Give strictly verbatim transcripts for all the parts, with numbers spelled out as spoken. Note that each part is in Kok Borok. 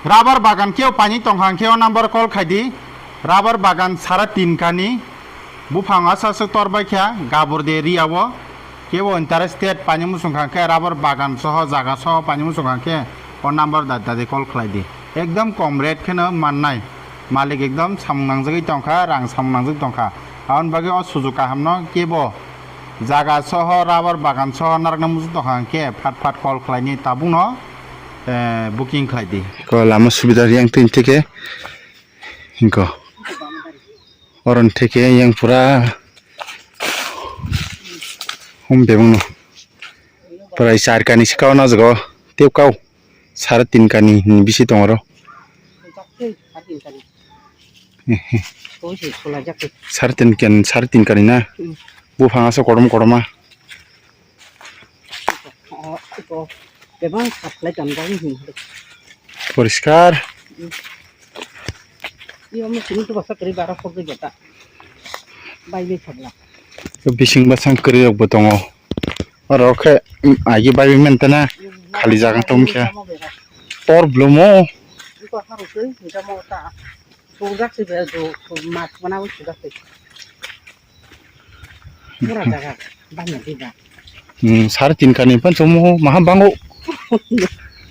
Rubber bagan khe o paini tongkha hwnkhe o number call khai di. Rubber bagan sara tin kani buphang aswk aswk tor bai kha gabur de ria o. Kebo interested paini muchung kha hwnkhe rubber bagan soho jaga soho paini muchung kha hwnkhe o number da dadi call khlai di. Ekdom kom rate kheno mannai. Malik ekdom samung nangjagwi tongkha, rang samung nangjagwi tongkha. Aboni bagwi o sujuk kahamno kebo jaga soho rubber bagan soho narwkna muchung tongkha hwnkhe phat phat call khlaini tabukno, eh, booking khlai di. Ko lama subida yang tin thike. Hingko. Oron thike yang pura hum bebungno. Pura sar kani sikao na jago. Tep kau. Sare tin kani ni bisi tong oro. Sare tin kan, sare tin kani na. Hmm. Buphang asa korom koroma. Oh, ito. Bebang saplai kan bang hin. Poriskar. Iyo mo sini tu basa kari bara khok de jeta. Bai bai sabla. Bising basang kari rok bo tongo. Oro khe, mm, agi bai bai mentana khali jaga tong khe. Tor blumo. Iko haru ke, iko mo ta. Sujak se be do, mas mana sujak se. Pura jaga, bangya diba. Hmm, sare tin kani pan chomo maha bango.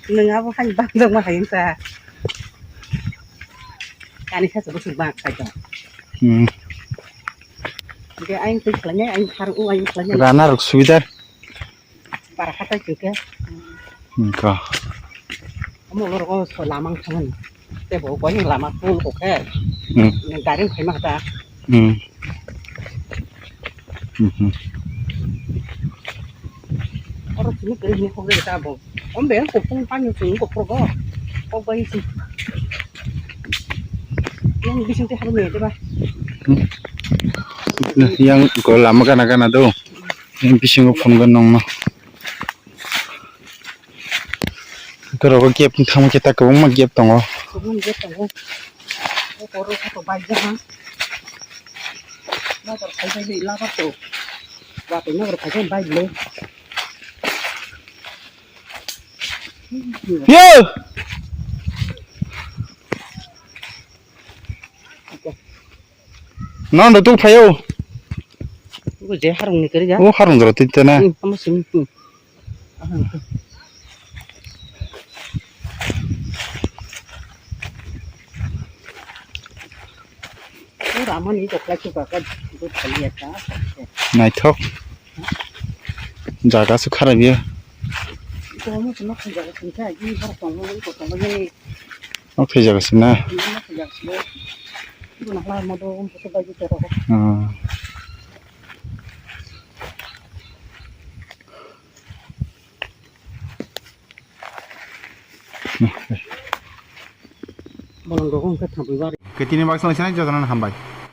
Nung abo hai bangjak ma hai sa. Kani sa chobo su bang khai dong. Hmm. Oke, aing tui khlanya, aing haru, aing khlanya. Rana rok subida. Para khatai tui ke. Ka. Omo lorok o so lamang thangan. Tebo koi lama phul ko khe. Hmm. Gari phaima kha ta. Hmm. Hmm, hmm. Oro sini kiri ni khogri ta bo. Om be ko pung pani sini ko progo. Ko bai si. Yang bising te haru me de ba. Hmm. Yang ko lama gana gana do. Yang bisingo phone gan nongno. Korogo gap thangma khe ta kwbangma gap tongo. Kwbangma gap tongo. O koro khe to bike jaha. Motor khai khai labar to. Watwi motor khai khai bike le. Yo! Non do tu phayo. Bo je harung ni kari ja. O harung jora twi tena. Hmm, amo simi. Hmm. Ura mani jokla chuka ka dut khali ya ka. Naithok. Jaga su kharab ya. Ko mo chuma khanja ka khanja ji har tong mo ko tong mo ni. Nok thai jaga sina. Nok thai jaga sina. Iko na hla mo do ko bai ko ro. Hmm. Bolong rok wngkha thangwi bari. Ketini baksa nang sinai jotono hambai.